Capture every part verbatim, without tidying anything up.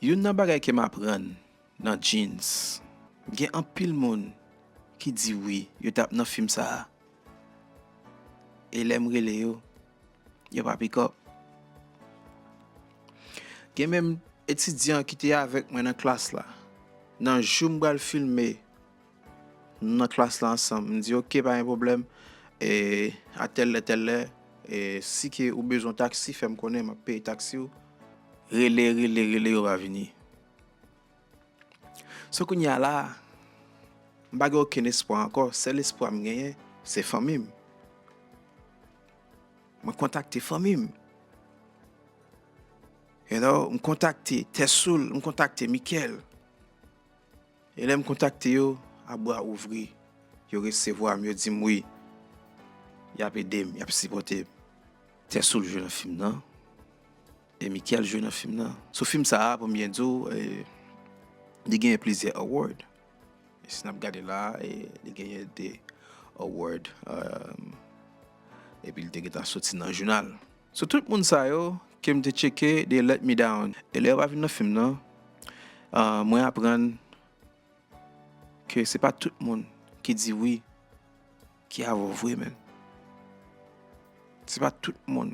Youn nan bagay ke m aprann nan Jeans, gen anpil moun ki di wi, yo t ap nan fim sa a. E lè m rele yo, yo pa pick up. Gen menm etidyan ki te avèk mwen nan klas la. Nan jou m pral filme, nou nan klas la ansanm. M di, "Ok, pa gen pwoblèm. E, a tèl lè, tèl lè, e, si ke ou bezwen taksi, fè m konnen, m ap peye taksi w." Rele, rele, rele, yo pa vini. So, kounye a la, m pa gen okenn espwa ankò. Sèl espwa m genyen, se fanmi m. Mwen kontakte fanmi m. You know, m kontakte Tèsoul, m kontakte Michel. E lè m kontakte yo, a bra ouvri, yo resevwa m, yo di m wi, y ap ede m, y ap sipòte m. Tèsoul jwe nan fim nan, e Michel jwe nan fim nan. Sou fim sa a, pou m byen di w, e, li genyen plizyè award. E si n ap gade la, e, li genyen de award, um, epi li te gentan soti nan jounal. So, tout moun sa yo ke m te tcheke, they let me down. E lè yo pa vin nan fim nan, ah, mwen aprann ke se pa tout moun ki di wi ki avè w vre, menn. Se pa tout moun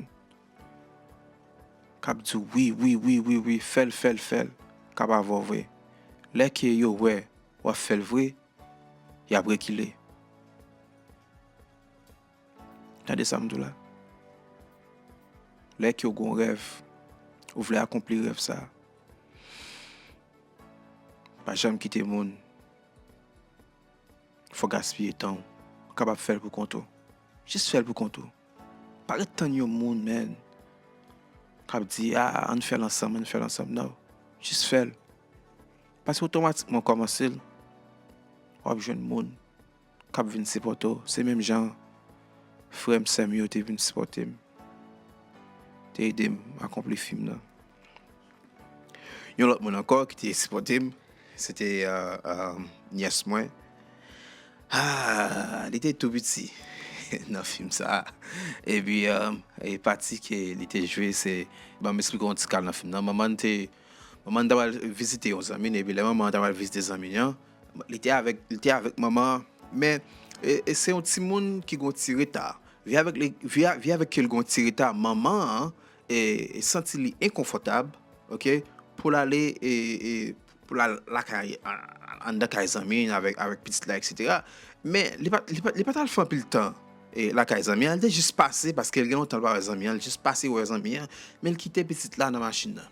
k ap di w wi, wi, wi, wi, wi, fè l, fè l, fè l, k ap avè w vre. Lè ke yo wè w ap fè l vre, y ap rekile. Tande sa m di w la. Lè ke w gen yon rèv, ou vle akonpli rèv sa a, pa janm kite moun fè w gaspiye tan w. Ou kapab fè l pou kont ou. Jis fè l pou kont ou. Pa ret tann yon moun, menn, k ap di, "A, ann fè l ansanm, ann fè l ansanm." Non. Jis fè l. Paske otomatikman w kòmanse l, w ap jwenn moun k ap vin sipòte w. Se menm jan frè m, sè m yo te vin sipòte m, te ede m akonpli fim nan. Yon lòt moun ankò ki te sipòte m, se te, euh, euh, nyès mwen. Ah, li te tou piti nan fim sa a. Epi, euh, e pati ke li te jwe, se, ban m esplike yon ti kal nan fim nan. Manman l te, manman l t ap al vizite yon zanmi l, epi lè manman an t ap al vizite zanmi l an, li te avèk, li te avèk manman an, men, e, e se yon timoun ki gen yon ti reta. Vi avèk li, vi a, vi avèk ke l gen yon ti reta, manman an, e, e santi li enkonfòtab, oke, pou l ale, e, e, pou l al lakay, a, a, anndan kay zanmi l avèk, avèk pitit la, etsetera. Men, li pa, li pa, li pa t al fè anpil tan, e, lakay zanmi an, li te jis pase, paske l gen lontan l pa wè zanmi an, li jis pase wè zanmi an, men l kite pitit la nan machin nan.